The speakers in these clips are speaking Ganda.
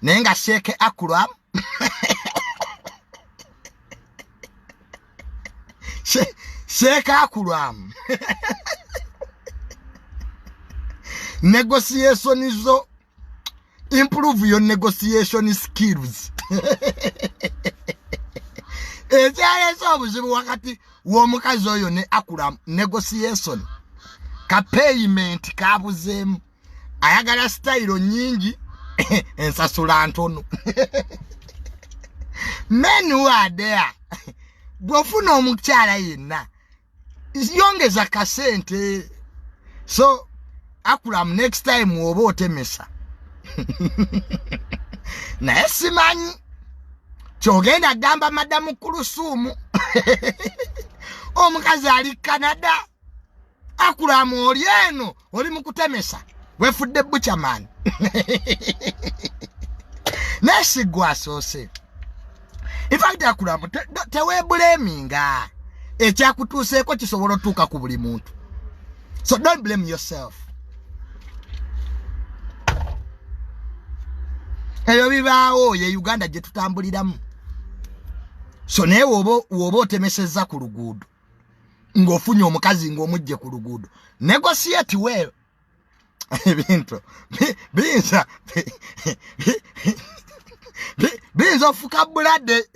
Naye nga Sheikh Akram Sheikh Akram negotiation zo, improve your negotiation skills. Ekyaleese obuzibu wakati w'omukazi oyo ne Akram, negotiation ka payment kabuzeemu. Ayagala style nyingi, ensasula ntono. Men who are there, bw'ofuna omukyala yenna, yongeza kasente. So Akram, next time oba otemesa, naye simanyi kyogenda gamba Madamu Kulusuumu, omukazi ali Canada. Akram, oli eno oli mu kutemesa, wefudde butcherman, naye si gwe asoose. In fact, Akram, teweeblaminga. Ekyakutuuseeko kisobola otuuka ku buli muntu, so don't blame yourself. Ebyo bibaawo, ye Uganda gye tutambuliramu. So naye woba otemesezza ku luguudo, ng'ofunye omukazi ng'omugje ku luguudo, negotiate well. Ebintu biyinza ofuka bulwadde.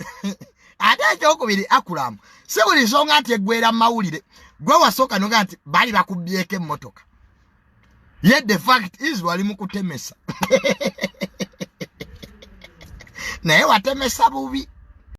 Ate ekyokubiri, Akulamu, si buli nsonga nti eggwera mu mawulire. Gwe wasooka noga nti baali bakubyeko emmotoka, yet the fact is wali mu kutemesa, naye watemesa bubi.